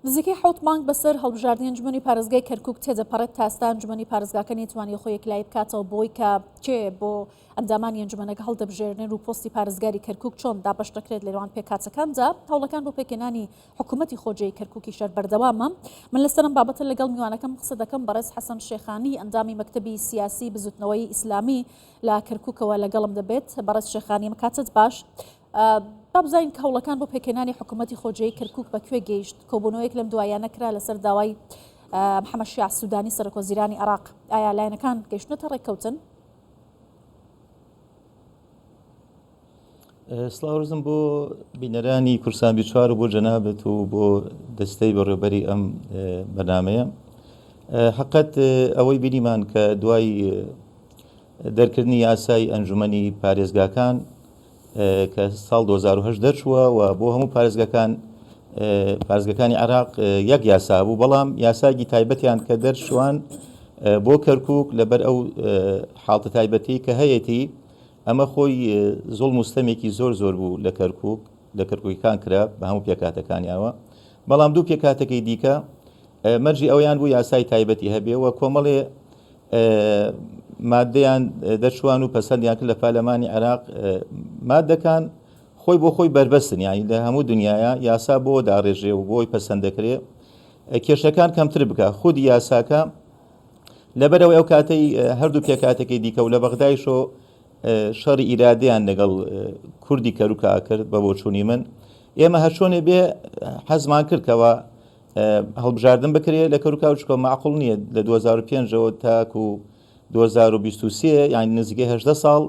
نزیکەی حەوت مانگ بەسەر هەڵبژاردنی ئەنجومەنی پارێزگای کەرکوک تێدەپەڕێت تا ئێستا ئەنجومەنی پارێزگاکە نەیتوانیوە خۆی یەکلایی بکاتەوە بۆی کە کێ بۆ ئەندامانی ئەنجومەنەکە هەڵدەبژێرنێن و پۆستی پارێزگاری کەرکوک چۆن دابەش دەکرێت لەنێوان پێکهاتەکاندا. هەوڵەکان بۆ پێکهێنانی حکوومەتی خۆجێی کەرکوکیش هەر بەردەوامە. من لەسەر ئەم بابەتە لەگەڵ میوانەکەم قسە دەکەم، بەڕێز حەسەن شێخانی ئەندامی مەکتەبی سیاسی بزوتنەوەی ئیسلامی لە کەرکوکەوە لەگەڵم دەبێت. بەڕێز شێخانی ئەم کاتەت باش. با بزانین کە هەوڵەکان بۆ پێکهێنانی حکوومەتی خۆجێی کەرکوک بە کوێ گەیشت. کۆبوونەوەیەک لەم دواییانە کرا لەسەر داوای محەمەد شیاع سودانی سەرۆکوەزیرانی عێراق. ئایا لایەنەکان گەیشتونەتە ڕێککەوتن؟ سڵاو ڕێزم بۆ بینەرانی کوردستان 24 و بۆ جەنابت و بۆ دەستەی بەڕێوبەری ئەم بەرنامەیە. حقت ئەوەی بینیمان کە دوای دەرکردنی یاسای ئەنجومەنی پارێزگاکان کە ساڵ 2010 دەرچووە و بۆ هەموو پارێزگەکان پارێزگەکانی عێراق یەک یاسا بوو، بەڵام یاساگی تایبەتیان کە دەرچوان بۆ کەرکک لەبەر ئەو حاڵتە تایبەتی کە هەیەی، ئەمە خۆی زوڵم و ستەمێکی زۆر زۆر بوو لە کەرکک لە کەرکوکەکان کرا بە هەموو پێکاتەکانیانەوە، بەڵام دوو پێکاتەکەی دیکە مەرجی ئەویان بوو یاسای تایبەتی هەبێ و کۆمەڵێ مادەیان دەرچوان و پەسەندیان کرد لە پەرلەمانی عێراق. مادەکان خۆی بۆ خۆی بەربەستن، یانی لە هەموو دنیاە یاسا بۆ داڕێژێ و بۆی پەسەند دەکرێ کێشەکان کەمتر بکە. خودی یاساکە لەبەرەوەی ئەو کاتەی هەردوو پێکاتەکەی دیکە و لە بەغدایشۆ شەڕی ئیرادەیان لەگەڵ کوردی کەروکا کرد، بە بۆچوونی من ئێمە هەرچۆنێ بێ حەزمان کردکەوە هەڵبژاردن بکرێ لە کەروکا و چکۆ معقول نییە لە 2005ەوە تاکو 2023 یان نزیکەی 18 ساڵ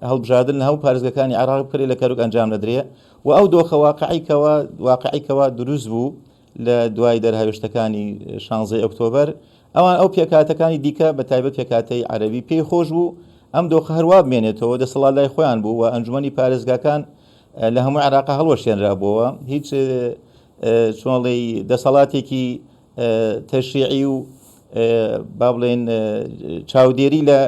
هەڵبژاردن لە هەموو پارێزگەکانی عێراق بکرێ لە کەروک ئەنجام نەدرێ. و ئەو دۆخە واقعیکەوە واقعیکەوە دروست بوو لە دوای دەرهاوێشتەکانی 16 ئۆکتۆبەر، ئەوان ئەو پێکهاتەکانی دیکە بە تایبەت پێکهاتەی عەرەبی پێی خۆش بوو ئەم دۆخە هەروا بمێنێتەوە، دەسەڵات لای خۆیان بوو و ئەنجومەنی پارێزگاکان لە هەموو عێراق هەڵوەشێنرابووەوە، هیچ چۆنڵێی دەسەڵاتێکی تەشریعی و با بڵێن چاودێری لە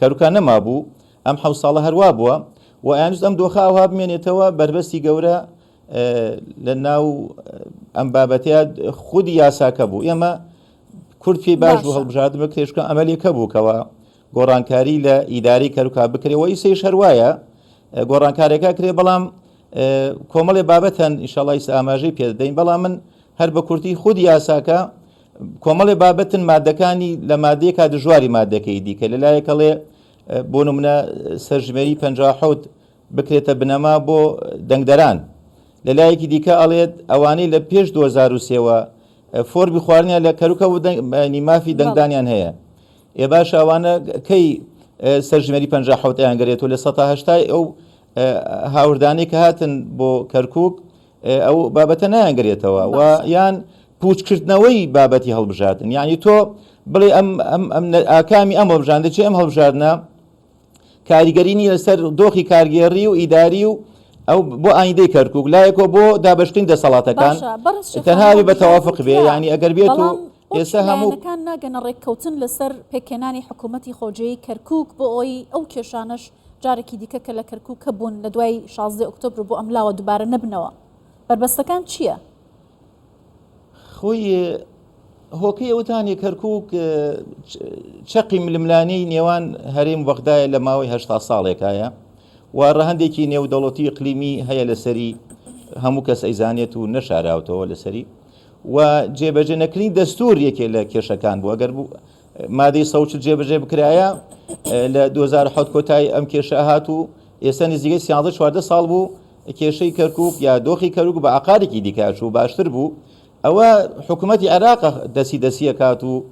کەروکان نەمابوو. ئەم حەوت ساڵە هەروا بووە و ئەیانویست ئەم دۆخە ئەوها بمێنێتەوە. بەربەستی گەورە لە ناو ئەم بابەتەیە خودی یاساکە بوو. ئێمە کورد پێی باش بوو هەڵبژاردن بکرێت، چونکە ئەمەلێکە بوو کەەوە گۆڕانکاری لە ئیداری کەروکا بکرێ و ئیسەیش هەروایە گۆڕانکارێکە کرێ، بەڵام کۆمەڵێ بابەت هەن ئینشاڵڵا ئیستا ئاماژەی پێ دەدەین. بەڵام من هەر بە کورتی خود یاساکە کۆمەڵێ بابەتن مادەکانی لە مادەیەکا دژواری مادەکەی دیکە، لەلایەکەڵێ بۆ نمونە سەرژمێری 57 بکرێتە بنەما بۆ دەنگدەران، لەلایەکی دیکە ئەڵێت ئەوانەی لە پێش 2003ەوە فۆرمی خواردنیان لە کەروکە و مافی دەنگدانیان هەیە. ئێ باشە ئەوانە کەی سەرژمێری 57 یان گرێت و لە 180 ئەو هاوردانەی کە هاتن بۆ کەرکک ئەو بابەتە نایانگرێتەوە و یان پوچکردنەوەی بابەتی هەڵبژاردن، یعنی تۆ بڵێ ئەم ئەم ئەم ئاکامی ئەم هەڵبژاردنە چی، ئەم هەڵبژاردنە کاریگەری نییە لەسەر دۆخی کارگێڕی و ئیداری و ئەو بۆ ئایندەی کەرکک لایەکەوە بۆ دابشکردنی دەسەڵاتەکان تەنها بە تەوافق بێ، یعنی ئەگەر بێت و ئێستا هەموو لایەنەکان ناگەنە ڕێککەوتن لەسەر پێکهێنانی حکوومەتی خۆجێی کەرکووک بۆ ئەوەی ئەو کێشانەش جارێکی دیکە کە لە کەرکووک هەبوون لە دوای 16 ئۆکتۆبر بۆ ئەملاوە دووبارە نەبنەوە، بەربەستەکان چییە؟ خۆی هۆکەی ئەوتانێ کەرکووک چەقی ململانێی نێوان هەرێم و بەغدایە لە ماوەی 80 ساڵێکایە و ڕەهەندێکی نێودەوڵەتی ئیقلیمی هەیە لەسەری، هەموو کەس ئەیزانێت و نەشاراوتەوە لەسەری و جێبەجێ نەکردنی دەستور یەکێ لە کێشەکان بوو. ئەگەر بوو مادەی 140 جێبەجێ بکرایە لە 2007 کۆتایی ئەم کێشە هات و ئێستا نزیکەی 13 14 ساڵ بوو کێشەی کەرکوک یا دۆخی کەرکوک بە ئاقارێکی دیکە چوو باشتر بوو. ئەوە حکوومەتی عێراق دەسی دەسیەکات و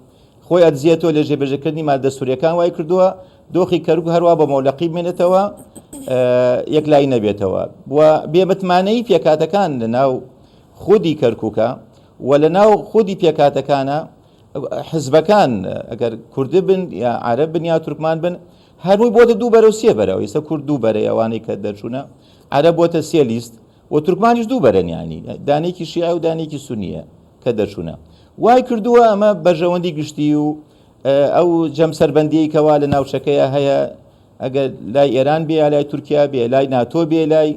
خۆی ئەدزیێتەوە لە جێبەجێکردنی مادە دەستوریەکان، وای کردووە دۆخی کەرکوک هەروە بە مۆلەقی بمێنێتەوە یەکلایی نەبێتەوە و بێمتمانەیی پێکاتەکان لە ناو خودی کەرکوکە و لە ناو خودی پێکاتەکانە حزبەکان ئەگەر کوردی بن یا عەرەب بن یا تورکمان بن هەمووی بۆتە دوو بەرە و سێ بەرەوە. ئێستا کورد دوو بەرەی ئەوانەی کە دەرچوونە، عەرەب بۆتە سێ لیست و تورکمانیش دوو بەرەن، یانی دانێکی شیعە و دانێکی سونیە کە دەرچوونە. وای کردووە ئەمە بەرژەوەندی گشتی و ئەو جەمسەربەندیەی کەوا لە ناوچەکەیە هەیە، ئەگەر لای ئێران بێ یا لای تورکیا بێ، لای ناتۆ بێ، لای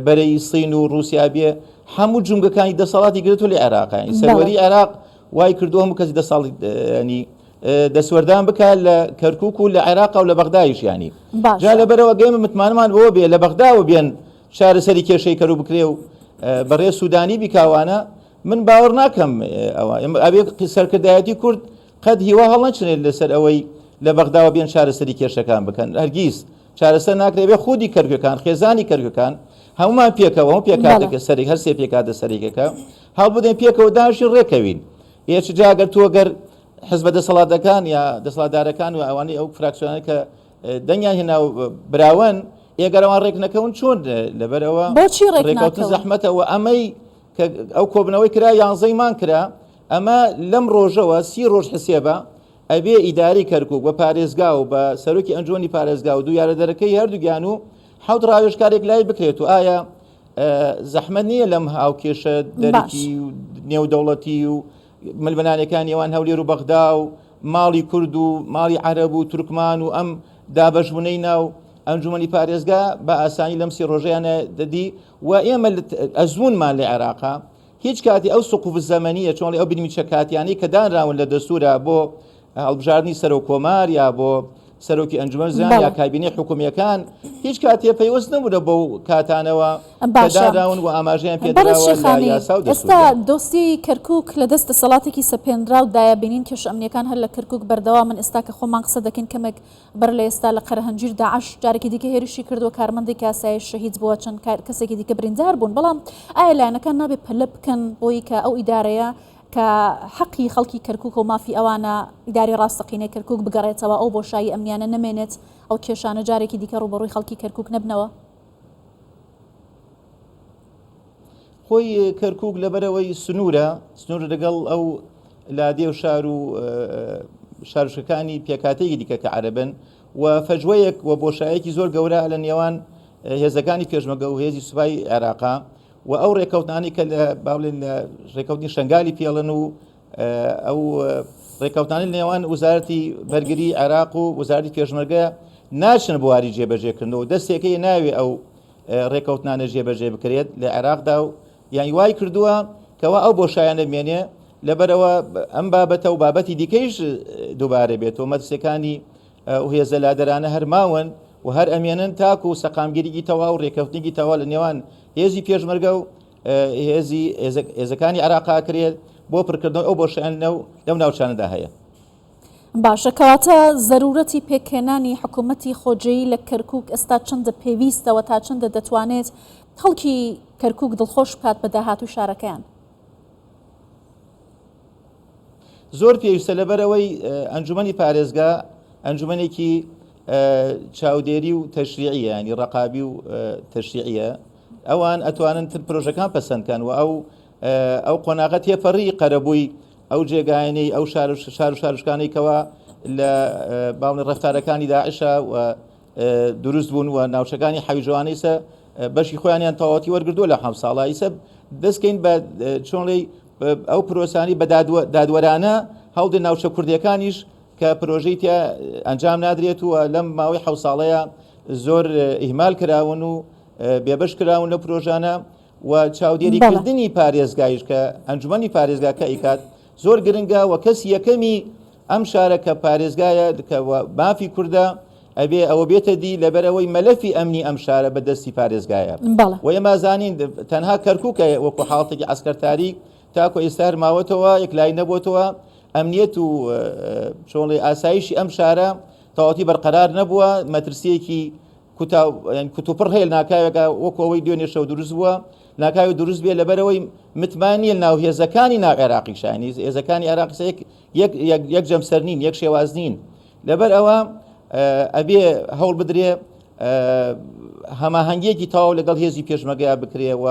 بەرەی سین و رووسیا بێ، هەموو جومگەکانی دەسەڵاتی گرتو لە عێراق سەروەری عێراق وای کردو هەموو کەسی دەساڵی ینی دەسوەردان بکە لە کەرکک و لە عێراق و لە بەغدایش ینی جا لەبەرەوە گەێمە متمانەمان بۆ بێ لە بەغداوە بێن چارەسەری کێشەی کەرو بکرێ و بەڕێ سوودانی بیکاوانە من باوەڕ ناکەم ئەوە ئەبێ سەرکردایەتی کورد قەت هیوا هەڵنەچنێت لەسەر ئەوەی لە بەغداوە بێن چارەسەری کێشەکان بکەن هەرگیز چارەسەر ناکرێت بێ خودی کەرکەکان خێزانی کەرکەکان هەمومان پێکەوە هەموو پێکاتەکە سەرێک هەر سێ پێکاتە سەرێکەکە هەڵبدەین پێکەوە داشی ڕێکەوین ئێچ جاگەر تۆ گەر حزبە دەسەڵاتەکان یا دەسەڵاتدارەکان و ئەوانەی ئەو فراکسیۆنە کە دەنگیان هێنا و براوەن ئێگەرەوان ڕێک نەکەون چۆن لەبەرەوە بۆچی ڕێکەوتن زەحمەتەوە ئەمەی کە ئەو کۆبنەوەی کرا یانزەی مان کرا ئەمە لەم ڕۆژەوە سی ڕۆژ حسێبە ئەبێ ئیداری کەرکک بە پارێزگا و بە سەرۆکی ئەنجومەنی پارێزگا و دوو یارەدەرەکەی هەردووگیان و حەوت ڕاوێژکارێک لای بکرێت و ئایا زەحمەت نییە لەم هاوکێشە دەرەکی و نێودەوڵەتی و ململانێکانی نێوان هەولێر و بەغدا و ماڵی کورد و ماڵی عەرەب و تورکمان و ئەم دابەشبوونەی ناو ئەنجومەنی پارێزگا بە ئاسانی لەم سی ڕۆژەیانە دەدی و ئێمە ئەزمونمان لە عێراقا هیچ کاتی ئەو سقوف زەمەنیە چۆن ئەو بنمیچە کاتیانەی کە دانراون لە دەستورا بۆ هەڵبژاردنی سەرۆک کۆمار یا بۆ سەرۆکی ئەنجومەن زان یا کابینەی حکومیەکان هیچ کاتێ پەیوەست نەبوونە بەو کاتانەوە داراون و ئاماژەیان پێدراوە لە یاسا و ئێستا دۆسیەی کەرکوک لە دەست دەسەڵاتێکی سەپێنراو دایە بینین کێشە ئەمنیەکان هەر لە کەرکوک بەردەوامن ئێستا کە خۆمان قسە دەکەین کەمێک بەر لە ئێستا لە قەرەهەنجیر داعش جارێکی دیکە هێرشی کردووە کارمەندێکی ئاسایش شەهید بووە چەند کەسێکی دیکە بریندار بوون بەڵام ئایا لایەنەکان نابێ پەلە بکەن بۆی کە ئەو ئیدارەیە کە حەقی خەڵکی کەرکوکە و مافی ئەوانە ئیدارەی ڕاستەقینەی کەرکوک بگەڕێتەوە، ئەو بۆشایی ئەمنیانە نەمێنێت، ئەو کێشانە جارێکی دیکە ڕووبەڕووی خەڵکی کەرکوک نەبنەوە؟ خۆی کەرکوک لەبەرئەوەی سنوورە، سنوور لەگەڵ ئەو لادێ و شار و شارۆچکەکانی پێکهاتەیەکی دیکە کە عەرەبن و فەجوەیەک و بۆشایەکی زۆر گەورە لە نێوان هێزەکانی پێشمەگە و هێزی سوپای عێراقا و ئەو ڕێکەوتنانەی کە لە با بڵێن لە ڕێکەوتنی شنگالی پێڵن و ئەو ڕێکەوتانی نێوان وزارەتی بەرگری عێراق و وزارەتی پێشمەرگە ناچن بواری جێبەجێکردنەوە دەستێکەی ناوێ ئەو ڕێکەوتنانە جێبەجێ بکرێت لە عێراقدا و یانی وای کردووە کەوا ئەو بۆشایانە بمێنێ لەبەرەوە ئەم بابەتە و بابەتی دیکەیش دووبارە بێتەوە مەترسیەکانی ئەو هێزە لادەرانە هەر ماون و هەر ئەمێنن تاکو سەقامگیریی تەواو و رێککەوتنێکی تەواو لە نێوان هێزی پێشمەرگە و هێزی هێزەکانی عێراق کرێت بۆ پڕکردنەوەی ئەو بۆشایانە لەو ناوچانەدا هەیە. باشە کەواتە زەرورەتی پێکهێنانی حکوومەتی خۆجێیی لە کەرکووک ئێستا چەندە پێویستە و تا چەندە دەتوانێت خەڵکی کەرکووک دڵخۆش بکات بە داهاتووی شارەکەیان؟ زۆر پێویستە لەبەرئەوەی ئەنجومەنی پارێزگا ئەنجومەنێکی چاودێری و تەشریعیە ینی ڕقابی و تەشریعیە ئەوان ئەتوانن تر پرۆژەکان پەسەندکەن و ئەو ئەو قۆناغە تێپەڕی قەرەبووی ئەو جێگایانەی ئەو شار و شار و شارشکانەی کەوا لە باڵی ڕفتارەکانی داعشە و دروست بوون و ناوچەکانی حەویجەوانەی سە بەشی خۆیانیان تەواوەتی وەرگردووە لە حەوت ساڵە ئیسە دەستکەین بە چۆنڵی ئەو پرۆسانی بە دادوەرانە هەڵدێ ناوچە کوردیەکانیش کە پرۆژەی تیا ئەنجام نادرێت و لەم ماوەی حەوت ساڵەیە زۆر ئیهمال کراون و بێبەش کراون لە پرۆژانە و چاودێریکردنی پارێزگایش کە ئەنجومەنی پارێزگاکە ئیکات زۆر گرنگە و کەسی یەکەمی ئەم شارە کە پارێزگایە کە مافی کوردە ئەبێ ئەوە بێتە دی لەبەرئەوەی مەلەفی ئەمنی ئەم شارە بە دەستی پارێزگایە و ئێمە زانین تەنها کەرکوکە وەکو حاڵەتێکی عەسکەرتاری تاکو ئێستا هەر ماوەتەوە یەکلایی نەبووەتەوە ئەمنیەت و چۆڵی ئاسایشی ئەم شارە تەواوەتی بەرقەرار نەبووە مەترسیەکی کوتا کوتوپڕ هەیە ناکاوێکە وەکو ئەوەی دوێنێ شەو دروست بووە ناکاوی دروست بێ لەبەرەوەی متمان نییە ناو هێزەکانی ناو عێراقی شانی هێزەکانی عێراقی یەک یەک یەک جەمسەر نین یەک شێواز نین لەبەر ئەوە ئەبێ هەوڵ بدرێ هەماهەنگیەکی تەواو لەگەڵ هێزی پێشمەگەیا بکرێ و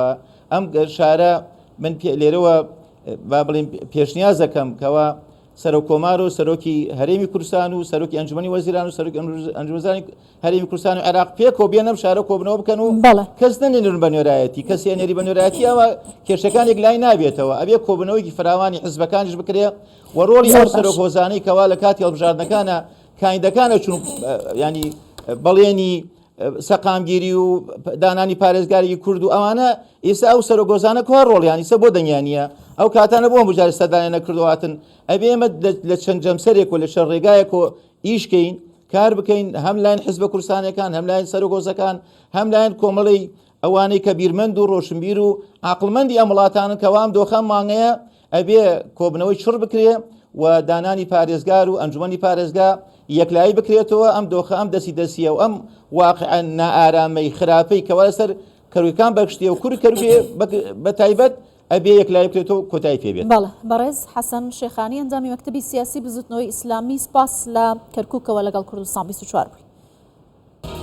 ئەم شارە من لێرەوە با بڵێم پێشنیاز دەکەم کەوا سەرۆک کۆمار و سەرۆکی هەرێمی کوردستان و سەرۆکی ئەنجومەنی وەزیران و سەرۆکی ئەنجومەنی هەرێمی کوردستان و عێراق پێکەوە بێن ئەم شارە کۆبنەوە بکەن و کەس نەنێرن بە نوێرایەتی کەس نێری بە نوێرایەتی ئەوە کێشەکانێک لای نابێتەوە ئەبێ کۆبنەوەیەکی فراوانی حزبەکانیش بکرێ و ڕۆڵی ئەو سەرۆک هۆزانەی کەوا لە کاتی هەڵبژاردنەکانە کاندەکانە چون ینی بەڵێنی سەقامگیری و دانانی پارێزگاری کورد و ئەوانە. ئیستا ئەو سەرۆک هۆزانە کوا ڕۆڵیان ئیستا بۆ دەنگیان نییە ئەو کاتانە بۆ هەموو جارێ سەردانیان نەکردو هاتن ئەبێ ئێمە لە چەند جەمسەرێک و لە چەند ڕێگایەک و ئیش کەین کار بکەین هەم لاین حزبە کوردستانەکان هەم لاین سەرۆک هۆزەکان هەم لاین کۆمەڵی ئەوانەی کە بیرمەند و ڕۆشنبیر و عاقڵمەندی ئەم وڵاتانن کەوا ئەم دۆخە ئەم مانگەیە ئەبێ کۆبنەوەی چڕ بکرێ و دانانی پارێزگار و ئەنجومەنی پارێزگا یەکلایی بکرێتەوە ئەم دۆخە ئەم دەستی دەسیە و ئەم واقعە نائارامەی خراپەی کەوا لەسەر کەروکان بەگشتیە و کوری کەروکێ بە تایبەت ئەبێ یەکلایی بکرێتەوە و کۆتایی پێ بێت. بەڵێ بەڕێز حەسەن شێخانی ئەندامی مەکتەبی سیاسی بزوتنەوەی ئیسلامی سپاس لە کەرکوکەوە لەگەڵ کوردستان 24 بووی.